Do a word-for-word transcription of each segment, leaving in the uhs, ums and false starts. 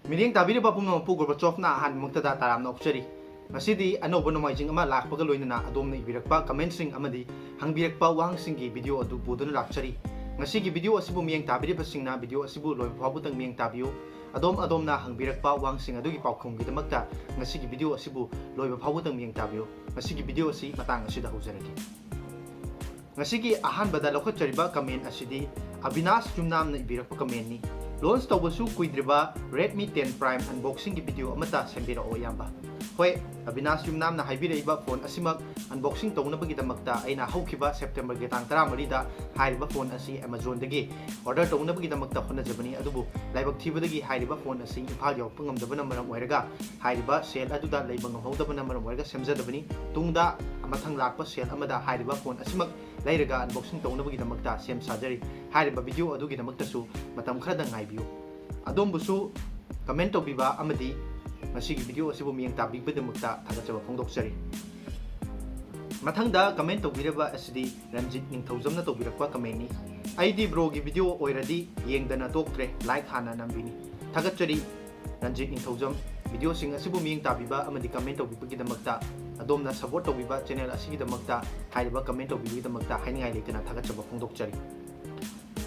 ꯃꯤꯠꯌꯦꯡ ꯇꯥꯕꯤꯔꯤꯕ ꯄꯨꯝꯅꯃꯛꯄꯨ ꯒꯣꯔꯕꯥꯆꯣꯚꯅ ꯑꯍꯥꯟꯕꯃꯛꯇꯗ ꯇꯔꯥꯝꯅ ꯑꯣꯛꯆꯔꯤ꯫ ꯉꯁꯤꯗꯤ ꯑꯅꯧꯕ ꯅꯣꯡꯃꯥꯏꯖꯤꯡ ꯑꯃ ꯂꯥꯛꯄꯒ ꯂꯣꯏꯅꯅ ꯑꯗꯣꯝꯅ ꯏꯕꯤꯔꯛꯄ ꯀꯃꯦꯟꯁꯤꯡ ꯑꯃꯗꯤ ꯍꯪꯕꯤꯔꯛꯄ ꯋꯥꯍꯪꯁꯤꯡꯒꯤ ꯚꯤꯗꯤꯑꯣ ꯑꯗꯨ ꯄꯨꯗꯨꯅ ꯂꯥꯛꯆꯔꯤ꯫ ꯉꯁꯤꯒꯤ ꯚꯤꯗꯤꯑꯣ ꯑꯁꯤꯕꯨ ꯃꯤꯠꯌꯦꯡ ꯇꯥꯕꯤꯔꯤꯕꯁꯤꯡꯅ ꯚꯤꯗꯤꯑꯣ ꯑꯁꯤꯕꯨ ꯂꯣꯏꯕ ꯐꯥꯎꯕꯗꯪ ꯃꯤꯠꯌꯦꯡ ꯇꯥꯕꯤꯌꯨ꯫ ꯑꯗꯣꯝ ꯑꯗꯣꯝꯅ ꯍꯪꯕꯤꯔꯛꯄ ꯋꯥꯍꯪꯁꯤꯡ ꯑꯗꯨꯒꯤ ꯄꯥꯎꯈꯨꯝꯒꯤꯗꯃꯛꯇ ꯉꯁꯤꯒꯤ ꯚꯤꯗꯤꯑꯣ ꯑꯁꯤꯕꯨ ꯂꯣꯏꯕ ꯐꯥꯎꯕꯗꯪ ꯃꯤꯠꯌꯦꯡ ꯇꯥꯕꯤꯌꯨ꯫ ꯉꯁꯤꯒꯤ ꯚꯤꯗꯤꯑꯣ ꯑꯁꯤ ꯃꯇꯥꯡ ꯑꯁꯤꯗ ꯍꯧꯖꯔꯒꯦ꯫ ꯉꯁꯤꯒꯤ ꯑꯍꯥꯟꯕꯗ ꯂꯧꯈꯠꯆꯔꯤꯕ ꯀꯃꯦꯟ ꯑꯁꯤꯗꯤ ꯑꯕꯤꯅꯥꯁ ꯌꯨꯝꯅꯥꯝꯅ ꯏꯕꯤꯔꯛꯄ ꯀꯃꯦꯟꯅꯤ꯫ ꯂꯣꯟꯁ ꯇꯧꯕꯁꯨ ꯀꯨꯏꯗ꯭ꯔꯤꯕ Redmi ten Prime unboxingꯒꯤ ꯚꯤꯗꯤꯑꯣ ꯑꯃꯠꯇ ꯁꯦꯝꯕꯤꯔꯛꯑꯣ ꯏꯌꯥꯝꯕ꯫ ꯍꯣꯏ, ꯑꯕꯤꯅꯥꯁ ꯌꯨꯝꯅꯥꯝꯅ ꯍꯥꯏꯕꯤꯔꯛꯏꯕ ꯐꯣꯟ ꯑꯁꯤꯃꯛ unboxing ꯇꯧꯅꯕꯒꯤꯗꯃꯛꯇ ꯑꯩꯅ ꯍꯧꯈꯤꯕ Septemberꯒꯤ ꯇꯥꯡ ꯇꯔꯥꯃꯔꯤꯗ ꯍꯥꯏꯔꯤꯕ ꯐꯣꯟ ꯑꯁꯤ Amazonꯗꯒꯤ order ꯇꯧꯅꯕꯒꯤꯗꯃꯛꯇ ꯍꯣꯠꯅꯖꯕꯅꯤ, ꯑꯗꯨꯕꯨ ꯂꯥꯏꯕꯛ ꯊꯤꯕꯗꯒꯤ ꯍꯥꯏꯔꯤꯕ ꯐꯣꯟ ꯑꯁꯤ ꯏꯝꯐꯥꯜ ꯌꯧꯔꯛꯄ ꯉꯝꯗꯕꯅ ꯃꯔꯝ ꯑꯣꯏꯔꯒ ꯍꯥꯏꯔꯤꯕ ꯁꯦꯜ ꯑꯗꯨꯗ ꯂꯩꯕ ꯉꯝꯍꯧꯗꯕꯅ ꯃꯔꯝ ꯑꯣꯏꯔꯒ ꯁꯦꯝꯖꯗꯕꯅꯤ꯫ ꯇꯨꯡꯗ ꯃꯊꯪ ꯂꯥꯛꯄ ꯁꯦꯜ ꯑꯃꯗ ꯍꯥꯏꯔꯤꯕ ꯐꯣꯟ ꯑꯁꯤꯃꯛ ꯂꯩꯔꯒ unboxing ꯇꯧꯅꯕꯒꯤꯗꯃꯛꯇ ꯁꯦꯝ ꯁꯥꯖꯔꯤ꯫ ꯍꯥꯏꯔꯤꯕ ꯚꯤꯗꯤꯑꯣ ꯑꯗꯨꯒꯤꯗꯃꯛꯇꯁꯨ ꯃꯇꯝ ꯈꯔꯗꯪ ꯉꯥꯏꯕꯤꯌꯨ꯫ ꯑꯗꯣꯝꯕꯨꯁꯨ ꯀꯃꯦꯟ ꯇꯧꯕꯤꯕ ꯑꯃꯗꯤ ꯉꯁꯤꯒꯤ ꯚꯤꯗꯤꯑꯣ ꯑꯁꯤꯕꯨ ꯃꯤꯠꯌꯦꯡ ꯇꯥꯕꯤꯕꯒꯤꯗꯃꯛꯇ ꯊꯥꯒꯠꯆꯕ ꯐꯣꯡꯗꯣꯛꯆꯔꯤ꯫ ꯃꯊꯪꯗ ꯀꯃꯦꯟ ꯇꯧꯕꯤꯔꯤꯕ ꯑꯁꯤꯗꯤ ꯔꯟꯖꯤꯠ ꯅꯤꯡꯊꯧꯖꯝꯅ ꯇꯧꯕꯤꯔꯛꯄ ꯀꯃꯦꯟꯅꯤ꯫ ꯑꯩꯗꯤ ꯕ꯭ꯔꯣꯒꯤ ꯚꯤꯗꯤꯑꯣ ꯑꯣꯏꯔꯗꯤ ꯌꯦꯡꯗꯅ ꯇꯣꯛꯇ꯭ꯔꯦ, ꯂꯥꯏꯛ ꯍꯥꯟꯅ ꯅꯝꯕꯤꯅꯤ꯫ ꯊꯥꯒꯠꯆꯔꯤ ꯔꯟꯖꯤꯠ ꯅꯤꯡꯊꯧꯖꯝ꯫ ꯚꯤꯗꯤꯑꯣꯁꯤꯡ ꯑꯁꯤꯕꯨ ꯃꯤꯠꯌꯦꯡ ꯇꯥꯕꯤꯕ ꯑꯃꯗꯤ ꯀꯃꯦꯟ ꯇꯧꯕꯤꯕꯒꯤꯗꯃꯛꯇ ꯑꯗꯣꯝꯅ support ꯇꯧꯕꯤꯕ channel ꯑꯁꯤꯒꯤꯗꯃꯛꯇ ꯍꯥꯏꯔꯤꯕ ꯀꯃꯦꯟ ꯇꯧꯕꯤꯕꯒꯤꯗꯃꯛꯇ ꯍꯥꯏꯅꯤꯡꯉꯥꯏ ꯂꯩꯇꯅ ꯊꯥꯒꯠꯆꯕ ꯐꯣꯡꯗꯣꯛꯆꯔꯤ꯫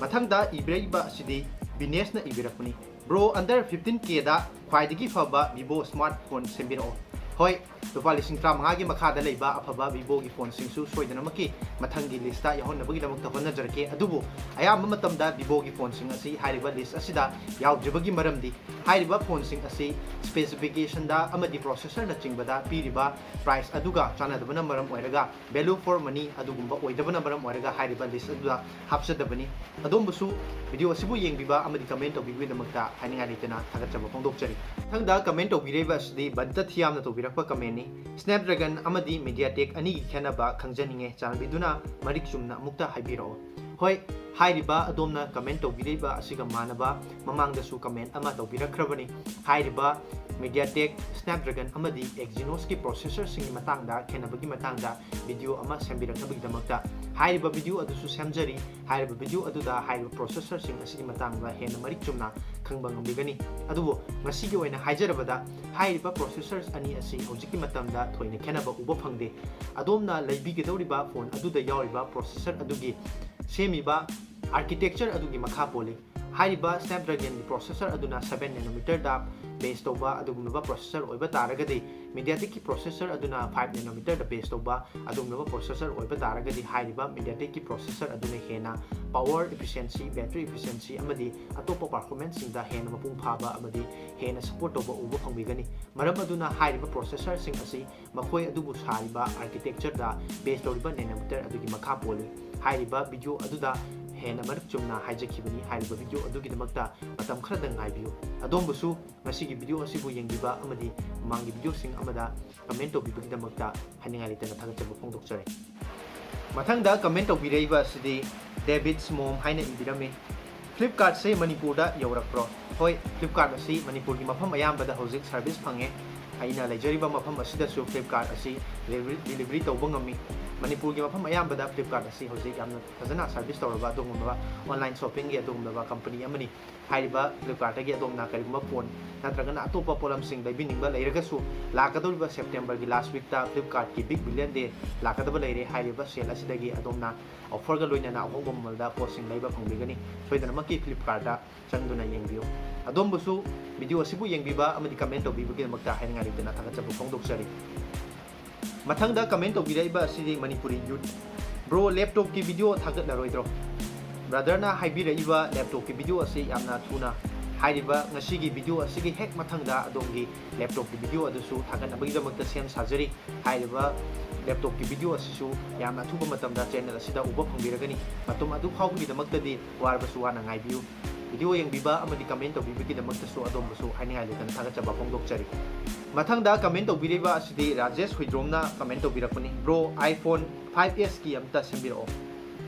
ꯃꯊꯪꯗ ꯏꯕꯤꯔꯛꯏꯕ ꯑꯁꯤꯗꯤ ꯕꯤꯅꯦꯁꯅ ꯏꯕꯤꯔꯛꯄꯅꯤ꯫ Bro, under fifteen Kꯗ ꯈ꯭ꯋꯥꯏꯗꯒꯤ ꯐꯕ Vivo smartphone ꯁꯦꯝꯕꯤꯔꯛꯑꯣ꯫ ꯍꯣꯏ, ꯂꯨꯄꯥ ꯂꯤꯁꯤꯡ ꯇꯔꯥꯃꯉꯥꯒꯤ ꯃꯈꯥꯗ ꯂꯩꯕ ꯑꯐꯕ Vivoꯒꯤ ꯐꯣꯟꯁꯤꯡꯁꯨ ꯁꯣꯏꯗꯅꯃꯛꯀꯤ ꯃꯊꯪꯒꯤ listꯇ ꯌꯥꯎꯍꯟꯅꯕꯒꯤꯗꯃꯛꯇ ꯍꯣꯠꯅꯖꯔꯛꯀꯦ꯫ ꯑꯗꯨꯕꯨ ꯑꯌꯥꯝꯕ ꯃꯇꯝꯗ Vivoꯒꯤ ꯐꯣꯟꯁꯤꯡ ꯑꯁꯤ ꯍꯥꯏꯔꯤꯕ list ꯑꯁꯤꯗ ꯌꯥꯎꯗ꯭ꯔꯤꯕꯒꯤ ꯃꯔꯝꯗꯤ ꯍꯥꯏꯔꯤꯕ ꯐꯣꯟꯁꯤꯡ ꯑꯁꯤ specificationꯗ ꯑꯃꯗꯤ processorꯅꯆꯤꯡꯕꯗ ꯄꯤꯔꯤꯕ price ꯑꯗꯨꯒ ꯆꯥꯟꯅꯗꯕꯅ ꯃꯔꯝ ꯑꯣꯏꯔꯒ value for money ꯑꯗꯨꯒꯨꯝꯕ ꯑꯣꯏꯗꯕꯅ ꯃꯔꯝ ꯑꯣꯏꯔꯒ ꯍꯥꯏꯔꯤꯕ list ꯑꯗꯨꯗ ꯍꯥꯞꯆꯗꯕꯅꯤ꯫ ꯑꯗꯣꯝꯕꯨꯁꯨ ꯚꯤꯗꯤꯑꯣ ꯑꯁꯤꯕꯨ ꯌꯦꯡꯕꯤꯕ ꯑꯃꯗꯤ ꯀꯃꯦꯟ ꯇꯧꯕꯤꯕꯒꯤꯗꯃꯛꯇ ꯍꯥꯏꯅꯤꯡꯉꯥꯏ ꯂꯩꯇꯅ ꯊꯥꯒꯠꯆꯕ ꯐꯣꯡꯗꯣꯛꯆꯔꯤ꯫ ꯃꯊꯪꯗ ꯀꯃꯦꯟ ꯇꯧꯕꯤꯔꯛꯏꯕ ꯑꯁꯤꯗꯤ ꯕꯟꯇ ꯊꯤꯌꯥꯝꯅ ꯇꯧꯕꯤꯔꯛꯄ ꯀꯃꯦꯟꯅꯤ꯫ Snapdragon ꯑꯃꯗꯤ MediaTek ꯑꯅꯤꯒꯤ ꯈꯦꯠꯅꯕ ꯈꯪꯖꯅꯤꯡꯉꯦ, ꯆꯥꯟꯕꯤꯗꯨꯅ ꯃꯔꯤꯛ ꯆꯨꯝꯅ ꯑꯃꯨꯛꯇ ꯍꯥꯏꯕꯤꯔꯛꯑꯣ꯫ ꯍꯣꯏ, ꯍꯥꯏꯔꯤꯕ ꯑꯗꯣꯝꯅ comment ꯇꯧꯕꯤꯔꯛꯏꯕ ꯑꯁꯤꯒ ꯃꯥꯟꯅꯕ ꯃꯃꯥꯡꯗꯁꯨ comment ꯑꯃ ꯇꯧꯕꯤꯔꯛꯈ꯭ꯔꯕꯅꯤ꯫ ꯍꯥꯏꯔꯤꯕ MediaTek Snapdragon ꯑꯃꯗꯤ Exynosꯀꯤ processorꯁꯤꯡꯒꯤ ꯃꯇꯥꯡꯗ ꯈꯦꯠꯅꯕꯒꯤ ꯃꯇꯥꯡꯗ video ꯑꯃ ꯁꯦꯝꯕꯤꯔꯛꯅꯕꯒꯤꯗꯃꯛꯇ ꯍꯥꯏꯔꯤꯕ video ꯑꯗꯨꯁꯨ ꯁꯦꯝꯖꯔꯤ꯫ ꯍꯥꯏꯔꯤꯕ video ꯑꯗꯨꯗ ꯍꯥꯏꯔꯤꯕ processorꯁꯤꯡ ꯑꯁꯤꯒꯤ ꯃꯇꯥꯡꯗ ꯍꯦꯟꯅ ꯃꯔꯤꯛ ꯆꯨꯝꯅ ꯈꯪꯕ ꯉꯝꯕꯤꯒꯅꯤ꯫ ꯑꯗꯨꯕꯨ ꯉꯁꯤꯒꯤ ꯑꯣꯏꯅ ꯍꯥꯏꯖꯔꯕꯗ, ꯍꯥꯏꯔꯤꯕ processors ꯑꯅꯤ ꯑꯁꯤ ꯍꯧꯖꯤꯛꯀꯤ ꯃꯇꯝꯗ ꯊꯣꯏꯅ ꯈꯦꯠꯅꯕ ꯎꯕ ꯐꯪꯗꯦ꯫ ꯑꯗꯣꯝꯅ ꯂꯩꯕꯤꯒꯗꯧꯔꯤꯕ phone ꯑꯗꯨꯗ ꯌꯥꯎꯔꯤꯕ processor ꯑꯗꯨꯒꯤ ꯁꯦꯝꯃꯤꯕ architecture ꯑꯗꯨꯒꯤ ꯃꯈꯥ ꯄꯣꯜꯂꯤ꯫ ꯍꯥꯏꯔꯤꯕ Snapdragonꯒꯤ processor ꯑꯗꯨꯅ seven nanometerꯗ base ꯇꯧꯕ ꯑꯗꯨꯒꯨꯝꯂꯕ processor ꯑꯣꯏꯕ ꯇꯥꯔꯒꯗꯤ, MediaTekꯀꯤ processor ꯑꯗꯨꯅ five nanometerꯗ base ꯇꯧꯕ ꯑꯗꯨꯒꯨꯝꯂꯕ processor ꯑꯣꯏꯕ ꯇꯥꯔꯒꯗꯤ, ꯍꯥꯏꯔꯤꯕ MediaTekꯀꯤ processor ꯑꯗꯨꯅ ꯍꯦꯟꯅ power efficiency, battery efficiency ꯑꯃꯗꯤ ꯑꯇꯣꯞꯄ performanceꯁꯤꯡꯗ ꯍꯦꯟꯅ ꯃꯄꯨꯡ ꯐꯥꯕ ꯑꯃꯗꯤ ꯍꯦꯟꯅ support ꯇꯧꯕ ꯎꯕ ꯐꯪꯕꯤꯒꯅꯤ꯫ ꯃꯔꯝ ꯑꯗꯨꯅ ꯍꯥꯏꯔꯤꯕ processorꯁꯤꯡ ꯑꯁꯤ ꯃꯈꯣꯏ ꯑꯗꯨꯕꯨ ꯁꯥꯔꯤꯕ architectureꯗ base ꯇꯧꯔꯤꯕ nanometer ꯑꯗꯨꯒꯤ ꯃꯈꯥ ꯄꯣꯜꯂꯤ꯫ ꯍꯥꯏꯔꯤꯕ video ꯑꯗꯨꯗ ꯍꯦꯟꯅ ꯃꯔꯤꯛ ꯆꯨꯝꯅ ꯍꯥꯏꯖꯈꯤꯕꯅꯤ꯫ ꯍꯥꯏꯔꯤꯕ video ꯑꯗꯨꯒꯤꯗꯃꯛꯇ ꯃꯇꯝ ꯈꯔꯗꯪ ꯉꯥꯏꯕꯤꯌꯨ꯫ ꯑꯗꯣꯝꯕꯨꯁꯨ ꯉꯁꯤꯒꯤ video ꯑꯁꯤꯕꯨ ꯌꯦꯡꯕꯤꯕ ꯑꯃꯗꯤ ꯃꯃꯥꯡꯒꯤ videoꯁꯤꯡ ꯑꯃꯗ comment ꯇꯧꯕꯤꯕꯒꯤꯗꯃꯛꯇ ꯍꯥꯏꯅꯤꯡꯉꯥꯏ ꯂꯩꯇꯅ ꯊꯥꯒꯠꯆꯕ ꯐꯣꯡꯗꯣꯛꯆꯔꯤ꯫ ꯃꯊꯪꯗ comment ꯇꯧꯕꯤꯔꯛꯏꯕ ꯑꯁꯤꯗꯤ David's Mom ꯍꯥꯏꯅ ꯏꯕꯤꯔꯝꯃꯤ꯫ Flipkartꯁꯦ ꯃꯅꯤꯄꯨꯔꯗ ꯌꯧꯔꯛꯄ꯭ꯔꯣ? ꯍꯣꯏ, Flipkart ꯑꯁꯤ ꯃꯅꯤꯄꯨꯔꯒꯤ ꯃꯐꯝ ꯑꯌꯥꯝꯕꯗ ꯍꯧꯖꯤꯛ service ꯐꯪꯉꯦ꯫ ꯑꯩꯅ ꯂꯩꯖꯔꯤꯕ ꯃꯐꯝ ꯑꯁꯤꯗꯁꯨ Flipkart ꯑꯁꯤ delivery, delivery ꯇꯧꯕ ꯉꯝꯃꯤ꯫ ꯃꯅꯤꯄꯨꯔꯒꯤ ꯃꯐꯝ ꯑꯌꯥꯝꯕꯗ Flipkart ꯑꯁꯤ ꯍꯧꯖꯤꯛ ꯌꯥꯝꯅ ꯐꯖꯅ service ꯇꯧꯔꯕ ꯑꯗꯨꯒꯨꯝꯂꯕ online shoppingꯒꯤ ꯑꯗꯨꯒꯨꯝꯂꯕ company ꯑꯃꯅꯤ꯫ ꯍꯥꯏꯔꯤꯕ Flipkartꯇꯒꯤ ꯑꯗꯣꯝꯅ ꯀꯔꯤꯒꯨꯝꯕ phone ꯅꯠꯇ꯭ꯔꯒꯅ ꯑꯇꯣꯞꯄ ꯄꯣꯠꯂꯝꯁꯤꯡ ꯂꯩꯕꯤꯅꯤꯡꯕ ꯂꯩꯔꯒꯁꯨ, ꯂꯥꯛꯀꯗꯧꯔꯤꯕ Septemberꯒꯤ last weekꯇ Flipkartꯀꯤ Big Billion Day ꯂꯥꯛꯀꯗꯕ ꯂꯩꯔꯦ꯫ ꯍꯥꯏꯔꯤꯕ sale ꯑꯁꯤꯗꯒꯤ ꯑꯗꯣꯝꯅ offerꯒ ꯂꯣꯏꯅꯅ ꯑꯍꯣꯡꯕ ꯃꯃꯜꯗ ꯄꯣꯠꯁꯤꯡ ꯂꯩꯕ ꯐꯪꯕꯤꯒꯅꯤ꯫ ꯁꯣꯏꯗꯅꯃꯛꯀꯤ Flipkartꯇ ꯆꯪꯗꯨꯅ ꯌꯦꯡꯕꯤꯌꯨ꯫ ꯑꯗꯣꯝꯕꯨꯁꯨ video ꯑꯁꯤꯕꯨ ꯌꯦꯡꯕꯤꯕ ꯑꯃꯗꯤ comment ꯇꯧꯕꯤꯕꯒꯤꯗꯃꯛꯇ ꯍꯥꯏꯅꯤꯡꯉꯥꯏ ꯂꯩꯇꯅ ꯊꯥꯒꯠꯆꯕ ꯐꯣꯡꯗꯣꯛꯆꯔꯤ꯫ ꯃꯊꯪꯗ comment ꯇꯧꯕꯤꯔꯛꯏꯕ ꯑꯁꯤꯗꯤ Manipuri Youth꯫ Bro, laptopꯀꯤ video ꯊꯥꯒꯠꯂꯔꯣꯏꯗ꯭ꯔꯣ? Brotherꯅ ꯍꯥꯏꯕꯤꯔꯛꯏꯕ laptopꯀꯤ video ꯑꯁꯤ ꯌꯥꯝꯅ ꯊꯨꯅ ꯍꯥꯏꯔꯤꯕ ꯉꯁꯤꯒꯤ video ꯑꯁꯤꯒꯤ ꯍꯦꯛ ꯃꯊꯪꯗ ꯑꯗꯣꯝꯒꯤ laptopꯀꯤ video ꯑꯗꯨꯁꯨ ꯊꯥꯒꯠꯅꯕꯒꯤꯗꯃꯛꯇ ꯁꯦꯝ ꯁꯥꯖꯔꯤ꯫ ꯍꯥꯏꯔꯤꯕ laptopꯀꯤ video ꯑꯁꯤꯁꯨ ꯌꯥꯝꯅ ꯑꯊꯨꯕ ꯃꯇꯝꯗ channel ꯑꯁꯤꯗ ꯎꯕ ꯐꯪꯕꯤꯔꯒꯅꯤ꯫ ꯃꯇꯝ ꯑꯗꯨ ꯐꯥꯎꯕꯒꯤꯗꯃꯛꯇꯗꯤ ꯋꯥꯔꯕꯁꯨ ꯋꯥꯅ ꯉꯥꯏꯕꯤꯌꯨ꯫ Video ꯌꯦꯡꯕꯤꯕ ꯑꯃꯗꯤ comment ꯇꯧꯕꯤꯕꯒꯤꯗꯃꯛꯇꯁꯨ ꯑꯗꯣꯝꯕꯨꯁꯨ ꯍꯥꯏꯅꯤꯡꯉꯥꯏ ꯂꯩꯇꯅ ꯊꯥꯒꯠꯆꯕ ꯐꯣꯡꯗꯣꯛꯆꯔꯤ꯫ ꯃꯊꯪꯗ comment ꯇꯧꯕꯤꯔꯤꯕ ꯑꯁꯤꯗꯤ Rajesh ꯍꯨꯏꯗ꯭ꯔꯣꯝꯅ comment ꯇꯧꯕꯤꯔꯛꯄꯅꯤ꯫ Bro, iPhone five S ꯀꯤ ꯑꯝꯇ ꯁꯦꯝꯕꯤꯔꯛꯑꯣ꯫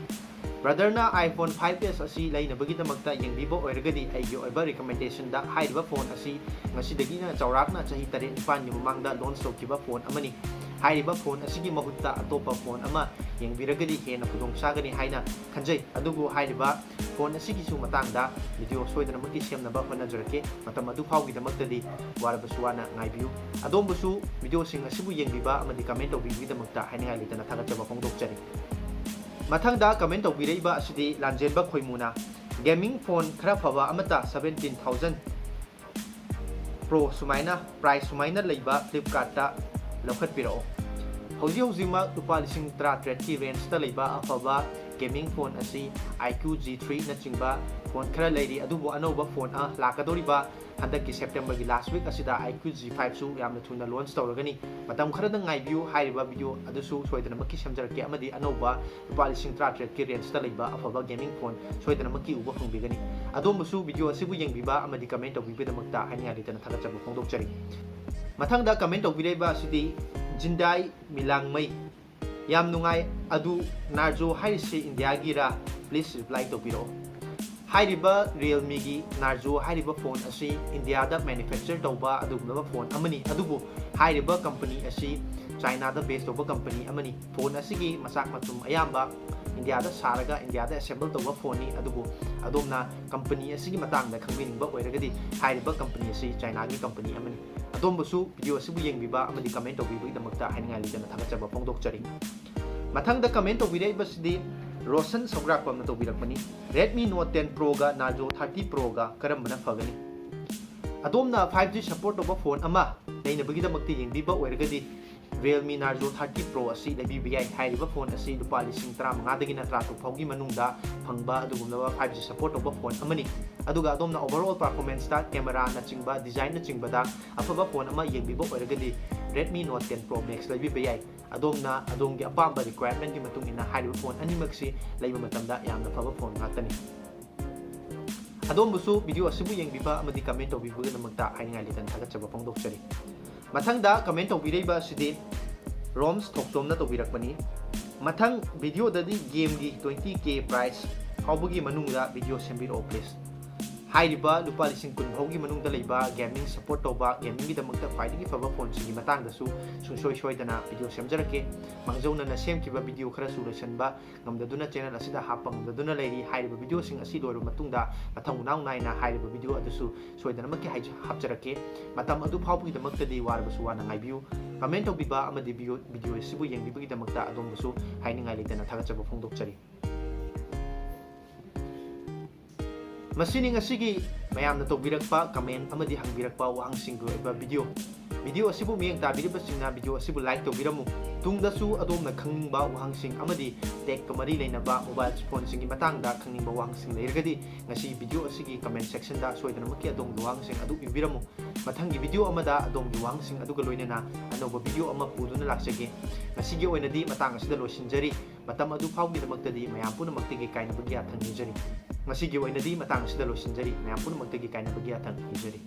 Brotherꯅ iPhone five S ꯑꯁꯤ ꯂꯩꯅꯕꯒꯤꯗꯃꯛꯇ ꯌꯦꯡꯕꯤꯕ ꯑꯣꯏꯔꯒꯗꯤ, ꯑꯩꯒꯤ ꯑꯣꯏꯕ recommendationꯗ ꯍꯥꯏꯔꯤꯕ phone ꯑꯁꯤ ꯉꯁꯤꯗꯒꯤꯅ ꯆꯥꯎꯔꯥꯛꯅ ꯆꯍꯤ ꯇꯔꯦꯠ ꯅꯤꯄꯥꯟꯒꯤ ꯃꯃꯥꯡꯗ launch ꯇꯧꯈꯤꯕ phone ꯑꯃꯅꯤ꯫ ꯍꯥꯏꯔꯤꯕ phone ꯑꯁꯤꯒꯤ ꯃꯍꯨꯠꯇ ꯑꯇꯣꯞꯄ phone ꯑꯃ ꯌꯦꯡꯕꯤꯔꯒꯗꯤ ꯍꯦꯟꯅ ꯈꯨꯗꯣꯡ ꯆꯥꯒꯅꯤ ꯍꯥꯏꯅ ꯈꯟꯖꯩ꯫ ꯑꯗꯨꯕꯨ ꯍꯥꯏꯔꯤꯕ phone ꯑꯁꯤꯒꯤꯁꯨ ꯃꯇꯥꯡꯗ video ꯁꯣꯏꯗꯅꯃꯛꯀꯤ ꯁꯦꯝꯅꯕ ꯍꯣꯠꯅꯖꯔꯛꯀꯦ꯫ ꯃꯇꯝ ꯑꯗꯨ ꯐꯥꯎꯒꯤꯗꯃꯛꯇꯗꯤ ꯋꯥꯔꯕꯁꯨ ꯋꯥꯅ ꯉꯥꯏꯕꯤꯌꯨ꯫ ꯑꯗꯣꯝꯕꯨꯁꯨ videoꯁꯤꯡ ꯑꯁꯤꯕꯨ ꯌꯦꯡꯕꯤꯕ ꯑꯃꯗꯤ comment ꯇꯧꯕꯤꯕꯒꯤꯗꯃꯛꯇ ꯍꯥꯏꯅꯤꯡꯉꯥꯏ ꯂꯩꯇꯅ ꯊꯥꯒꯠꯆꯕ ꯐꯣꯡꯗꯣꯛꯆꯔꯤ꯫ ꯃꯊꯪꯗ comment ꯇꯧꯕꯤꯔꯛꯏꯕ ꯑꯁꯤꯗꯤ ꯂꯥꯟꯖꯦꯟꯕ ꯈꯣꯏꯃꯨꯅ, "Gaming phone ꯈꯔ ꯐꯕ ꯑꯃꯇ seventeen thousand Pro ꯁꯨꯃꯥꯏꯅ, price ꯁꯨꯃꯥꯏꯅ ꯂꯩꯕ Flipkartꯇ ꯂꯧꯈꯠꯄꯤꯔꯛꯑꯣ꯫" ꯍꯧꯖꯤꯛ ꯍꯧꯖꯤꯛꯃꯛ ꯂꯨꯄꯥ ꯂꯤꯁꯤꯡ ꯇꯔꯥꯇꯔꯦꯠꯀꯤ rangeꯇ ꯂꯩꯕ ꯑꯐꯕ gaming phone ꯑꯁꯤ IQ G three ꯅꯆꯤꯡꯕ phone ꯈꯔ ꯂꯩꯔꯤ, ꯑꯗꯨꯕꯨ ꯑꯅꯧꯕ phone ꯑ ꯂꯥꯛꯀꯗꯧꯔꯤꯕ ꯍꯟꯗꯛꯀꯤ Septemberꯒꯤ last week ꯑꯁꯤꯗ IQ G fiveꯁꯨ ꯌꯥꯝꯅ ꯊꯨꯅ launch ꯇꯧꯔꯒꯅꯤ꯫ ꯃꯇꯝ ꯈꯔꯗ ꯉꯥꯏꯕꯤꯌꯨ, ꯍꯥꯏꯔꯤꯕ video ꯑꯗꯨꯁꯨ ꯁꯣꯏꯗꯅꯃꯛꯀꯤ ꯁꯦꯝꯖꯔꯛꯀꯦ, ꯑꯃꯗꯤ ꯑꯅꯧꯕ ꯂꯨꯄꯥ ꯂꯤꯁꯤꯡ ꯇꯔꯥꯇꯔꯦꯠꯀꯤ rangeꯇ ꯂꯩꯕ ꯑꯐꯕ gaming phone ꯁꯣꯏꯗꯅꯃꯛꯀꯤ ꯎꯕ ꯐꯪꯕꯤꯒꯅꯤ꯫ ꯑꯗꯣꯝꯕꯨꯁꯨ video ꯑꯁꯤꯕꯨ ꯌꯦꯡꯕꯤꯕ ꯑꯃꯗꯤ comment ꯇꯧꯕꯤꯕꯒꯤꯗꯃꯛꯇ ꯍꯥꯏꯅꯤꯡꯉꯥꯏ ꯂꯩꯇꯅ ꯊꯥꯒꯠꯆꯕ ꯐꯣꯡꯗꯣꯛꯆꯔꯤ꯫ ꯃꯊꯪꯗ comment ꯇꯧꯕꯤꯔꯛꯏꯕ ꯑꯁꯤꯗꯤ ꯖꯤꯟꯗꯥꯏ ꯃꯤꯂꯥꯡꯃꯩ꯫ "ꯌꯥꯝ ꯅꯨꯡꯉꯥꯏ, ꯑꯗꯨ Narzo ꯍꯥꯏꯔꯤꯁꯤ ꯏꯟꯗꯤꯌꯥꯒꯤꯔꯥ? Please reply ꯇꯧꯕꯤꯔꯛꯑꯣ꯫" ꯍꯥꯏꯔꯤꯕ Realmeꯒꯤ Narzo ꯍꯥꯏꯔꯤꯕ phone ꯑꯁꯤ ꯏꯟꯗꯤꯌꯥꯗ manufacture ꯇꯧꯕ ꯑꯗꯨꯒꯨꯝꯂꯕ phone ꯑꯃꯅꯤ, ꯑꯗꯨꯕꯨ ꯍꯥꯏꯔꯤꯕ company ꯑꯁꯤ Chinaꯗ base ꯇꯧꯕ company ꯑꯃꯅꯤ꯫ Phone ꯑꯁꯤꯒꯤ ꯃꯆꯥꯛ ꯃꯊꯨꯝ ꯑꯌꯥꯝꯕ ꯏꯟꯗꯤꯌꯥꯗ ꯁꯥꯔꯒ ꯏꯟꯗꯤꯌꯥꯗ assemble ꯇꯧꯕ phoneꯅꯤ, ꯑꯗꯨꯕꯨ ꯑꯗꯣꯝꯅ company ꯑꯁꯤꯒꯤ ꯃꯇꯥꯡꯗ ꯈꯪꯕꯤꯅꯤꯡꯕ ꯑꯣꯏꯔꯒꯗꯤ ꯍꯥꯏꯔꯤꯕ company ꯑꯁꯤ Chinaꯒꯤ company ꯑꯃꯅꯤ꯫ ꯑꯗꯣꯝꯕꯨꯁꯨ video ꯑꯁꯤꯕꯨ ꯌꯦꯡꯕꯤꯕ ꯑꯃꯗꯤ comment ꯇꯧꯕꯤꯕꯒꯤꯗꯃꯛꯇ ꯍꯥꯏꯅꯤꯡꯉꯥꯏ ꯂꯩꯇꯅ ꯊꯥꯒꯠꯆꯕ ꯐꯣꯡꯗꯣꯛꯆꯔꯤ꯫ ꯃꯊꯪꯗ comment ꯇꯧꯕꯤꯔꯛꯏꯕꯁꯤꯗꯤ Roshan ꯁꯧꯒ꯭ꯔꯥꯛꯄꯝꯅ ꯇꯧꯕꯤꯔꯛꯄꯅꯤ, "Redmi Note ten Proꯒ Narzo thirty Proꯒ ꯀꯔꯝꯕꯅ ꯐꯒꯅꯤ?" ꯑꯗꯣꯝꯅ five G support ꯇꯧꯕ phone ꯑꯃ ꯂꯩꯅꯕꯒꯤꯗꯃꯛꯇ ꯌꯦꯡꯕꯤꯕ ꯑꯣꯏꯔꯒꯗꯤ Realme Narzo thirty Pro ꯑꯁꯤ ꯂꯩꯕꯤꯕ ꯌꯥꯏ꯫ ꯍꯥꯏꯔꯤꯕ phone ꯑꯁꯤ ꯂꯨꯄꯥ ꯂꯤꯁꯤꯡ ꯇꯔꯥꯃꯉꯥꯗꯒꯤꯅ ꯇꯔꯥꯇꯔꯨꯛ ꯐꯥꯎꯒꯤ ꯃꯅꯨꯡꯗ ꯐꯪꯕ ꯑꯗꯨꯒꯨꯝꯂꯕ five G support ꯇꯧꯕ phone ꯑꯃꯅꯤ꯫ ꯑꯗꯨꯒ ꯑꯗꯣꯝꯅ overall performanceꯇ, cameraꯅꯆꯤꯡꯕ, designꯅꯆꯤꯡꯕꯗ ꯑꯐꯕ phone ꯑꯃ ꯌꯦꯡꯕꯤꯕ ꯑꯣꯏꯔꯒꯗꯤ Redmi Note ten Pro Max ꯂꯩꯕꯤꯕ ꯌꯥꯏ꯫ ꯑꯗꯣꯝꯅ ꯑꯗꯣꯝꯒꯤ ꯑꯄꯥꯝꯕ requirementꯀꯤ ꯃꯇꯨꯡ ꯏꯟꯅ ꯍꯥꯏꯔꯤꯕ phone ꯑꯅꯤꯃꯛꯁꯤ ꯂꯩꯕ ꯃꯇꯝꯗ ꯌꯥꯝꯅ ꯐꯕ phone ꯉꯥꯛꯇꯅꯤ꯫ ꯑꯗꯣꯝꯕꯨꯁꯨ video ꯑꯁꯤꯕꯨ ꯌꯦꯡꯕꯤꯕ ꯑꯃꯗꯤ comment ꯇꯧꯕꯤꯕꯒꯤꯗꯃꯛꯇ ꯍꯥꯏꯅꯤꯡꯉꯥꯏ ꯂꯩꯇꯅ ꯊꯥꯒꯠꯆꯕ ꯐꯣꯡꯗꯣꯛꯆꯔꯤ꯫ ꯃꯊꯪꯗ comment ꯇꯧꯕꯤꯔꯛꯏꯕ ꯑꯁꯤꯗꯤ ꯔꯣꯝꯁ ꯊꯣꯛꯆꯣꯝꯅ ꯇꯧꯕꯤꯔꯛꯄꯅꯤ꯫ ꯃꯊꯪ videoꯗꯗꯤ gameꯒꯤ twenty K prize ꯐꯥꯎꯕꯒꯤ ꯃꯅꯨꯡꯗ video ꯁꯦꯝꯕꯤꯔꯛꯑꯣ please꯫ ꯍꯥꯏꯔꯤꯕ ꯂꯨꯄꯥ ꯂꯤꯁꯤꯡ ꯀꯨꯟ ꯐꯥꯎꯒꯤ ꯃꯅꯨꯡꯗ ꯂꯩꯕ gaming support ꯇꯧꯕ, gamingꯒꯤꯗꯃꯛꯇ ꯈ꯭ꯋꯥꯏꯗꯒꯤ ꯐꯕ phoneꯁꯤꯡꯒꯤ ꯃꯇꯥꯡꯗꯁꯨ ꯁꯨꯡꯁꯣꯏ ꯁꯣꯏꯗꯅ video ꯁꯦꯝꯖꯔꯛꯀꯦ꯫ ꯃꯥꯡꯖꯧꯅꯅ ꯁꯦꯝꯈꯤꯕ video ꯈꯔꯁꯨ ꯂꯣꯏꯁꯤꯟꯕ ꯉꯝꯗꯗꯨꯅ channel ꯑꯁꯤꯗ ꯍꯥꯞꯄ ꯉꯝꯗꯗꯨꯅ ꯂꯩꯔꯤ꯫ ꯍꯥꯏꯔꯤꯕ videoꯁꯤꯡ ꯑꯁꯤ ꯂꯣꯏꯔꯕ ꯃꯇꯨꯡꯗ ꯃꯊꯪ ꯃꯅꯥꯎ ꯅꯥꯏꯅ ꯍꯥꯏꯔꯤꯕ video ꯑꯗꯨꯁꯨ ꯁꯣꯏꯗꯅꯃꯛꯀꯤ ꯍꯥꯏꯖ-, ꯍꯥꯞꯆꯔꯛꯀꯦ꯫ ꯃꯇꯝ ꯑꯗꯨ ꯐꯥꯎꯕꯒꯤꯗꯃꯛꯇꯗꯤ ꯋꯥꯔꯕꯁꯨ ꯋꯥꯅ ꯉꯥꯏꯕꯤꯌꯨ꯫ Comment ꯇꯧꯕꯤꯕ ꯑꯃꯗꯤ video, video ꯑꯁꯤꯕꯨ ꯌꯦꯡꯕꯤꯕꯒꯤꯗꯃꯛꯇ ꯑꯗꯣꯝꯕꯨꯁꯨ ꯍꯥꯏꯅꯤꯡꯉꯥꯏ ꯂꯩꯇꯅ ꯊꯥꯒꯠꯆꯕ ꯐꯣꯡꯗꯣꯛꯆꯔꯤ꯫ ꯃꯁꯤꯅꯤ ꯉꯁꯤꯒꯤ ꯃꯌꯥꯝꯅ ꯇꯧꯕꯤꯔꯛꯄ comment ꯑꯃꯗꯤ ꯍꯪꯕꯤꯔꯛꯄ ꯋꯥꯍꯪꯁꯤꯡꯒꯤ ꯑꯣꯏꯕ video꯫ Video ꯑꯁꯤꯕꯨ ꯃꯤꯠꯌꯦꯡ ꯇꯥꯕꯤꯔꯤꯕꯁꯤꯡꯅ video ꯑꯁꯤꯕꯨ like ꯇꯧꯕꯤꯔꯝꯃꯨ꯫ ꯇꯨꯡꯗꯁꯨ ꯑꯗꯣꯝꯅ ꯈꯪꯅꯤꯡꯕ ꯋꯥꯍꯪꯁꯤꯡ ꯑꯃꯗꯤ techꯀ ꯃꯔꯤ ꯂꯩꯅꯕ mobile phoneꯁꯤꯡꯒꯤ ꯃꯇꯥꯡꯗ ꯈꯪꯅꯤꯡꯕ ꯋꯥꯍꯪꯁꯤꯡ ꯂꯩꯔꯒꯗꯤ ꯉꯁꯤꯒꯤ video ꯑꯁꯤꯒꯤ comment sectionꯗ ꯁꯣꯏꯗꯅꯃꯛꯀꯤ ꯑꯗꯣꯝꯒꯤ ꯋꯥꯍꯪꯁꯤꯡ ꯑꯗꯨ ꯏꯕꯤꯔꯝꯃꯨ꯫ ꯃꯊꯪꯒꯤ video ꯑꯃꯗ ꯑꯗꯣꯝꯒꯤ ꯋꯥꯍꯪꯁꯤꯡ ꯑꯗꯨꯒ ꯂꯣꯏꯅꯅ ꯑꯅꯧꯕ video ꯑꯃ ꯄꯨꯗꯨꯅ ꯂꯥꯛꯆꯒꯦ꯫ ꯉꯁꯤꯒꯤ ꯑꯣꯏꯅꯗꯤ ꯃꯇꯥꯡ ꯑꯁꯤꯗ ꯂꯣꯏꯁꯤꯟꯖꯔꯤ꯫ ꯃꯇꯝ ꯑꯗꯨ ꯐꯥꯎꯒꯤꯗꯃꯛꯇꯗꯤ ꯃꯌꯥꯝ ꯄꯨꯝꯅꯃꯛꯇꯒꯤ ꯀꯥꯏꯅꯕꯒꯤ ꯌꯥꯊꯪ ꯅꯤꯖꯔꯤ꯫ ꯉꯁꯤꯒꯤ ꯑꯣꯏꯅꯗꯤ ꯃꯇꯥꯡ ꯑꯁꯤꯗ ꯂꯣꯏꯁꯤꯟꯖꯔꯤ꯫ ꯃꯌꯥꯝ ꯄꯨꯝꯅꯃꯛꯇꯒꯤ ꯀꯥꯏꯅꯕꯒꯤ ꯌꯥꯊꯪ ꯅꯤꯖꯔꯤ꯫